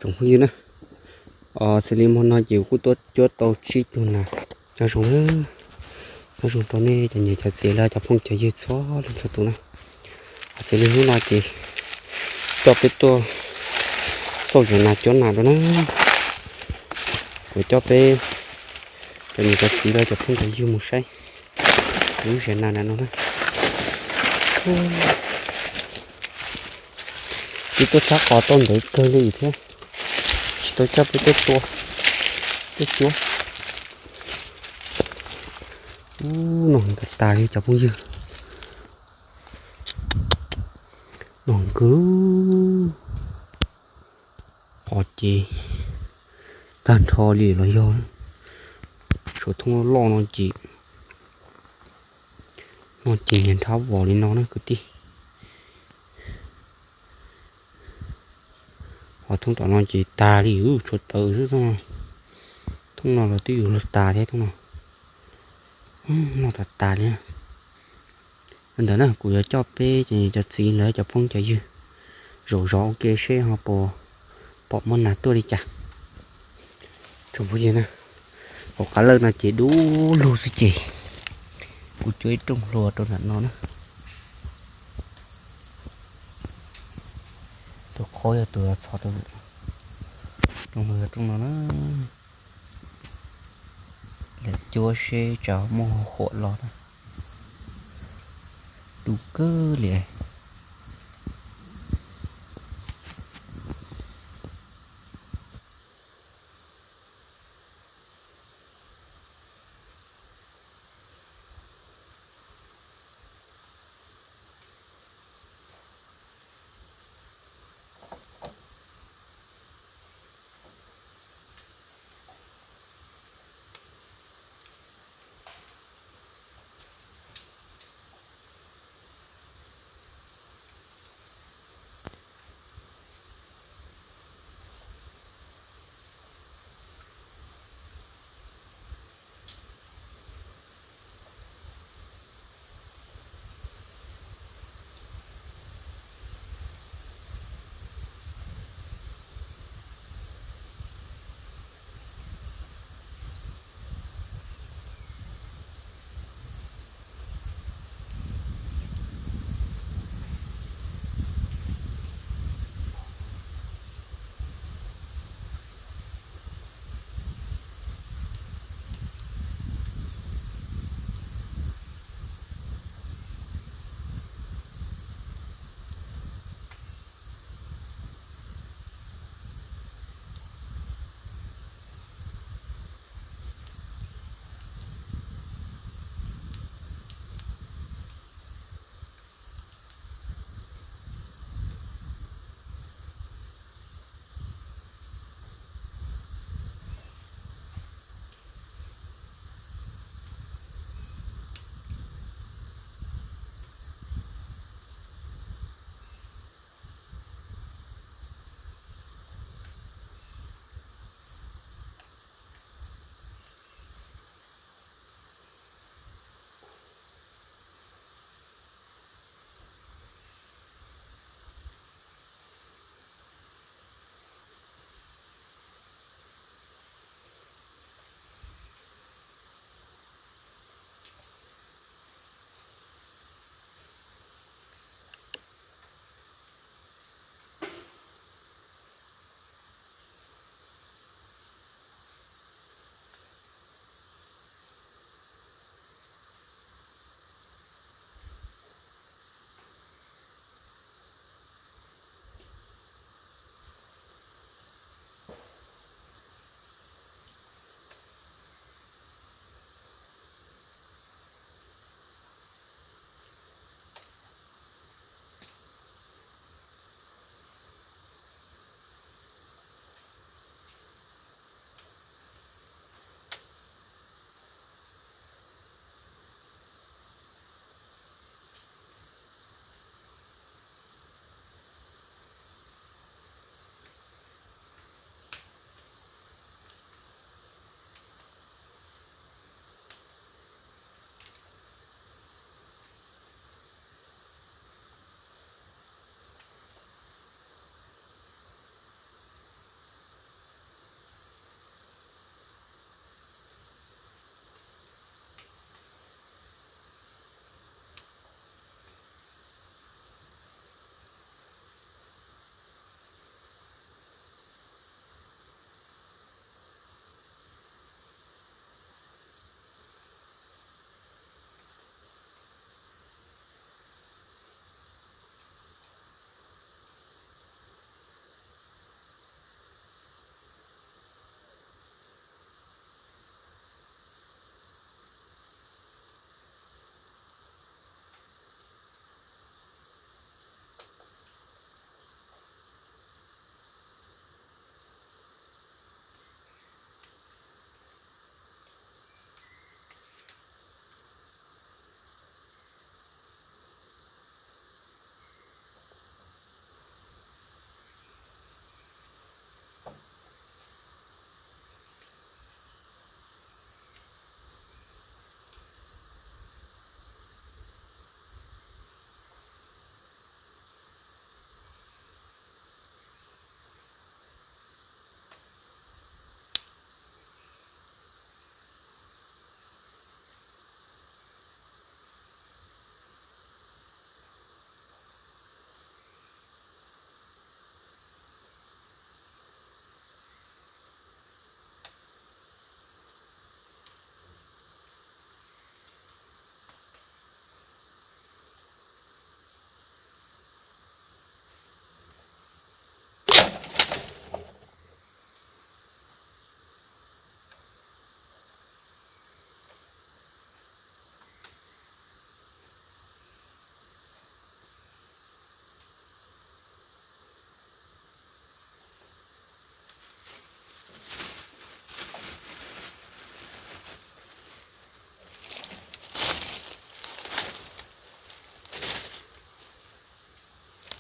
Tsoom phooj ywg na, xws li hmo no ces kuv kuj tuaj cuab tau tsib tug nas. Nyob zoo, nyob zoo rau nej cov niam cov txiv los cov phooj cov ywg txhua leej txhua tus na. Xws li hnub no ces coj peb tuaj xauj zes nas cuab nas dua na. Kuv coj peb cov niam cov txiv los cov phooj cov ywg mus saib lub zes nas no na. Twb tuaj tshab qos tau ntev kawg li thiab, tsis tau coj peb tuaj tua, tuaj cuab. Ub, no tas tas li cov phooj ywg, no kawg. Qos ces tag nrho li los yog, tshuav thoob loj loj no ces, no ces niag nrhab vos li no na kwv tij. Ho thoob tom no ces tag li, tshuav tawv xwb. Thoob no los twb yuav luag tas thiab thoob no. No tas tas li. Li ntawd na kuv yuav coj peb cov txiv lawv cov phooj cov ywg zaum zov ua ke seb ho puas pom muaj nas tuaj li cas. Tsoom phooj ywg na, hauv qab lawj no ces dub lug xwb ces kuv cuab ib rooj hlua rau nram no na. Tus qhov yog tus txhos rau, rooj hlua yog rooj no na. Lawv cuab seb tsam muaj huam los na. Dub kawg li.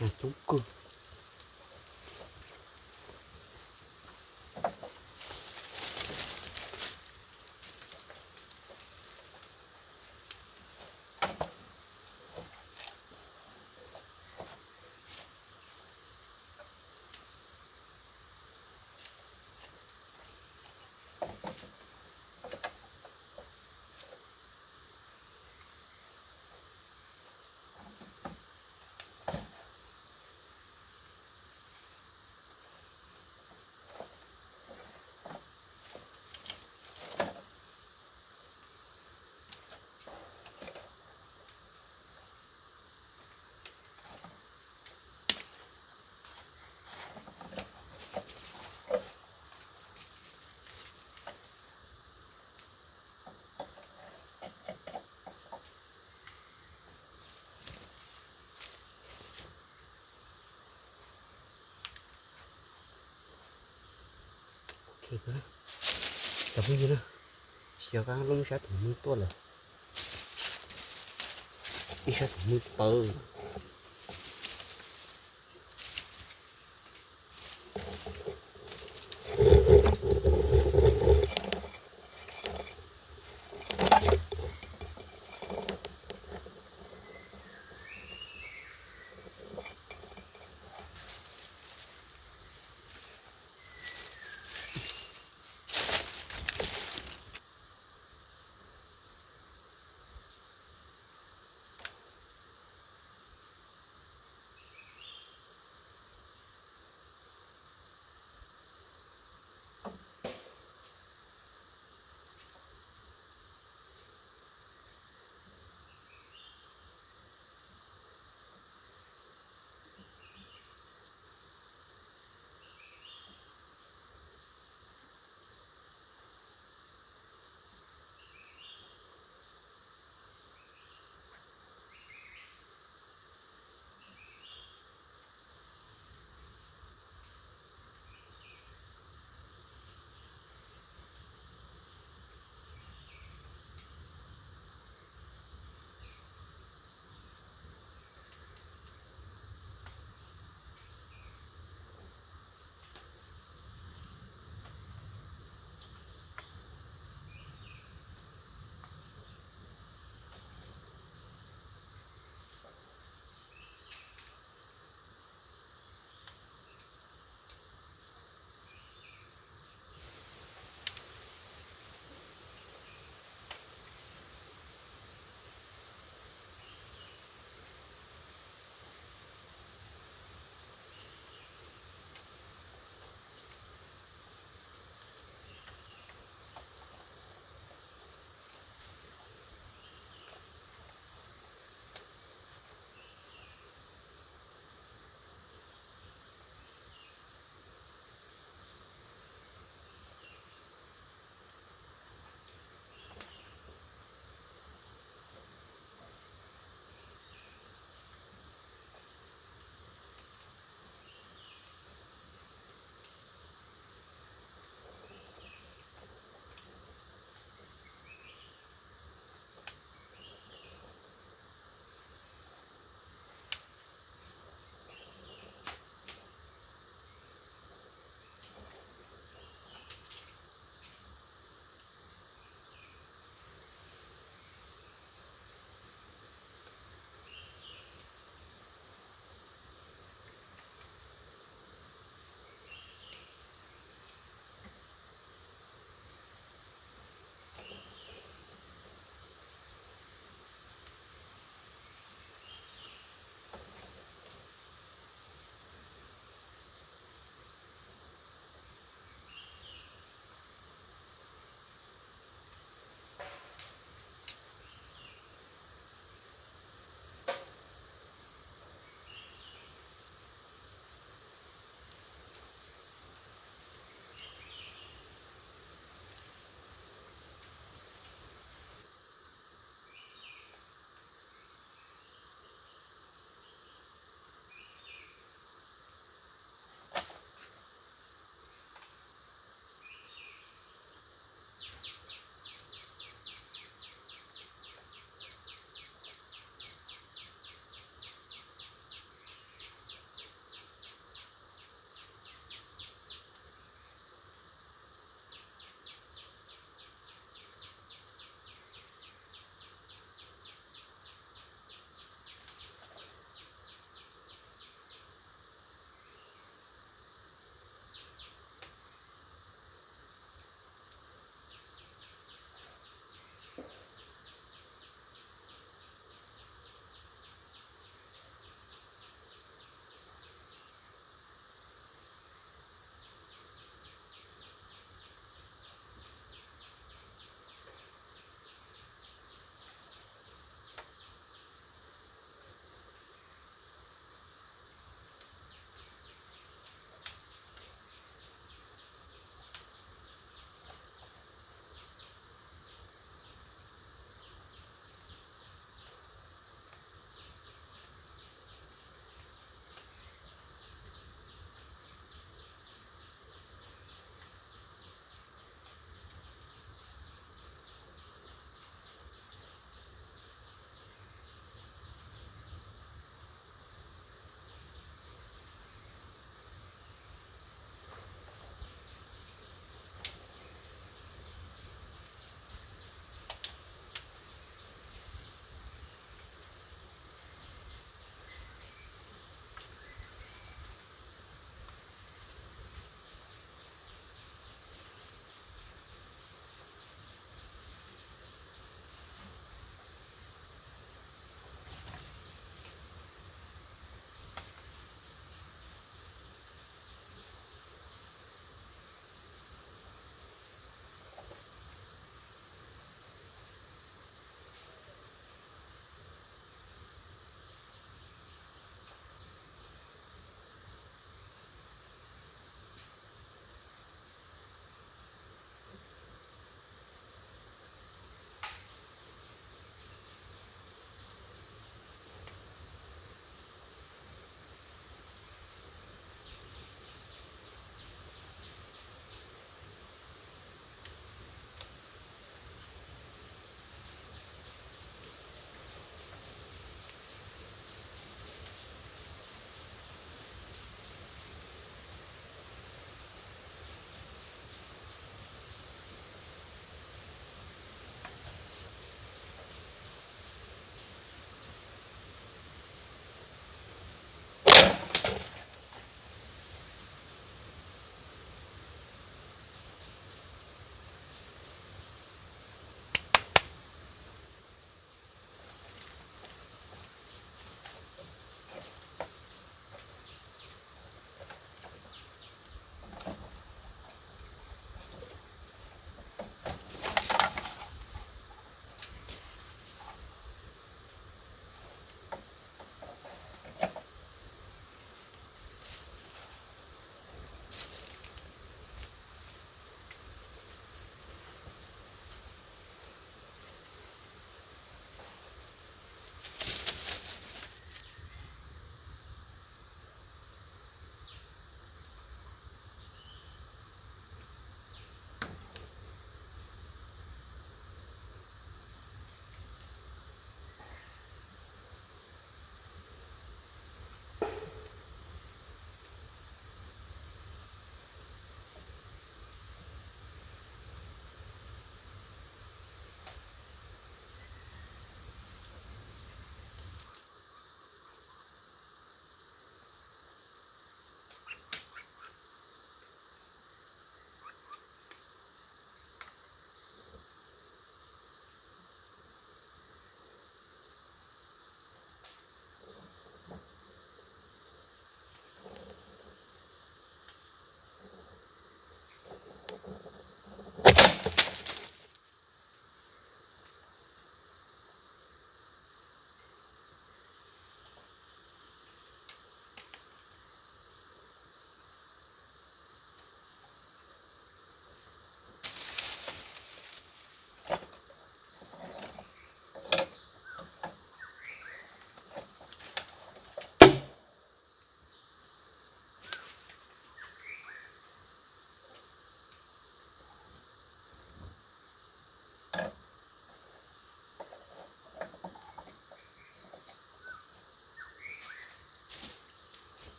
Coob kawg. Cov phooj ywg na, tsis yog qab lub sab tus muv tuaj lawm, ib sab tus muv pawv.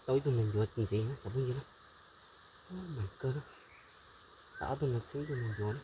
Tau ib tug nag ncuav ntxiv na cov phooj ywg na. Mas kawg na, tau ob tug nag txhiab ib tug nag ncuav na.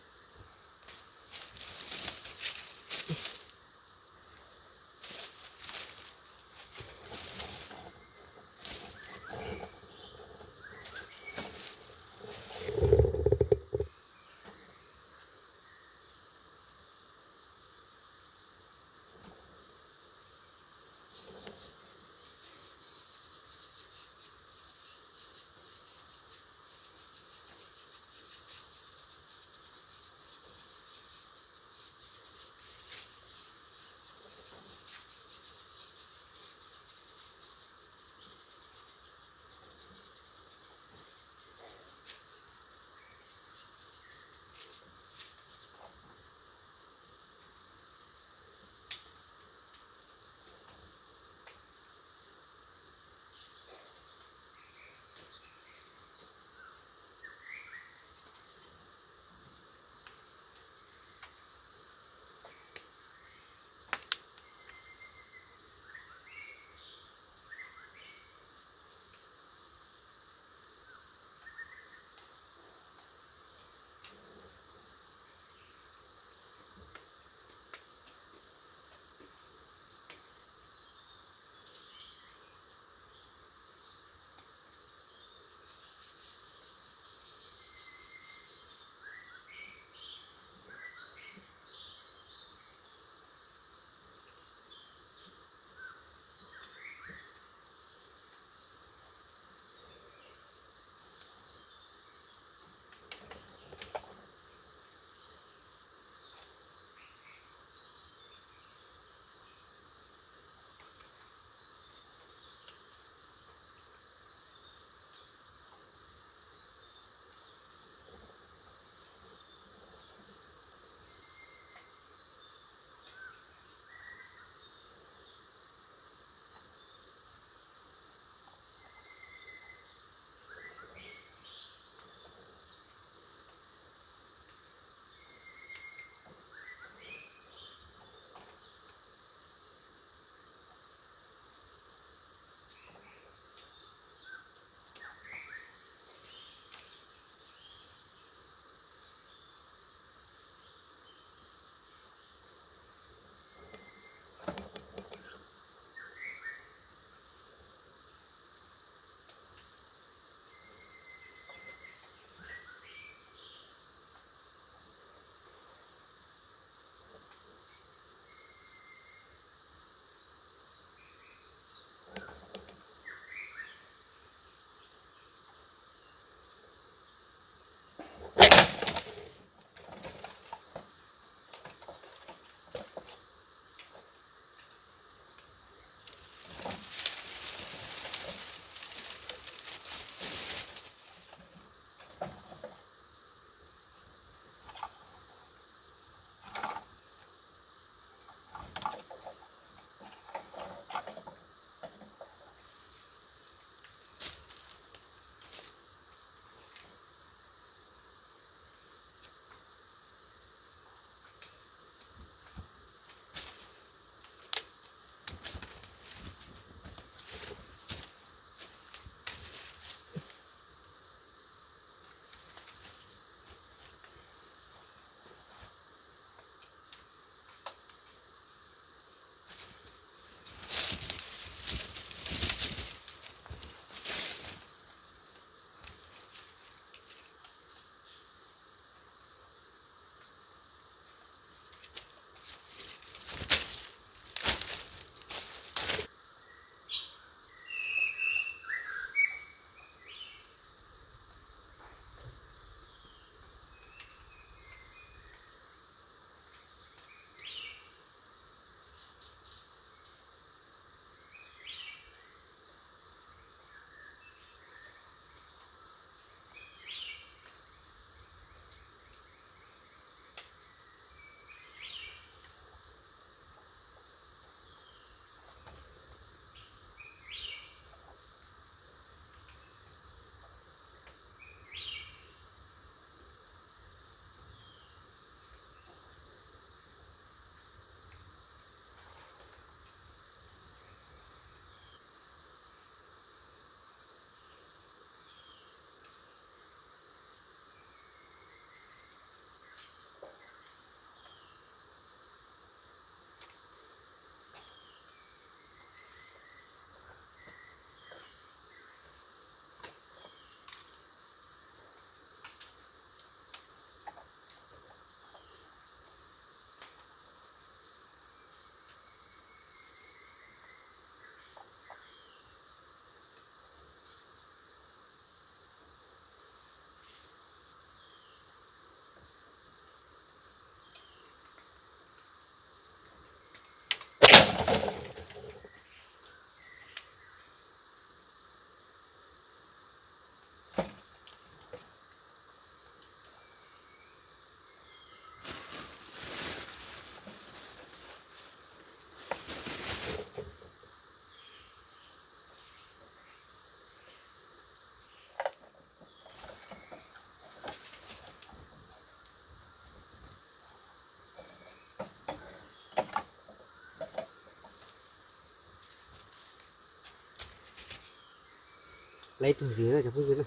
Lab ib tug ntxiv na cov phooj ywg na.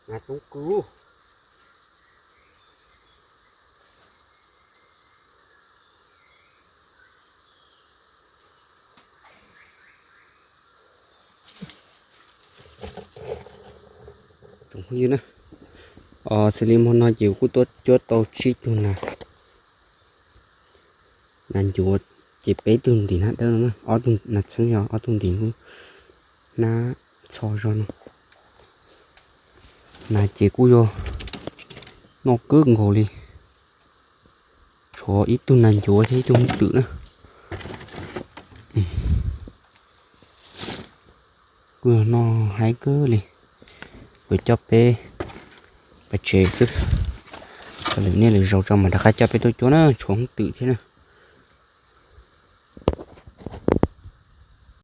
Nas coob kawg. Tsoom phooj ywg na, xws li hmo no ces kuv kuj tuaj cuab tau tsib tug nas, nas ncuav, ces peb tug ntim hnab dawb no na, ob tug nas txheeb, yog ob tug ntim hnab txho zog no. Nas ces kuj yog noj kawg nkaus li, tshuav ib tug nas ncuav thiab ib tug hoob twm na. Kuj yog noj haib kawg li. Kuv coj peb pais tsev xwb, lwm niaj lwm zaus tso mam rov qab coj peb tuaj cuab na, tshuav hoob twm thiab na.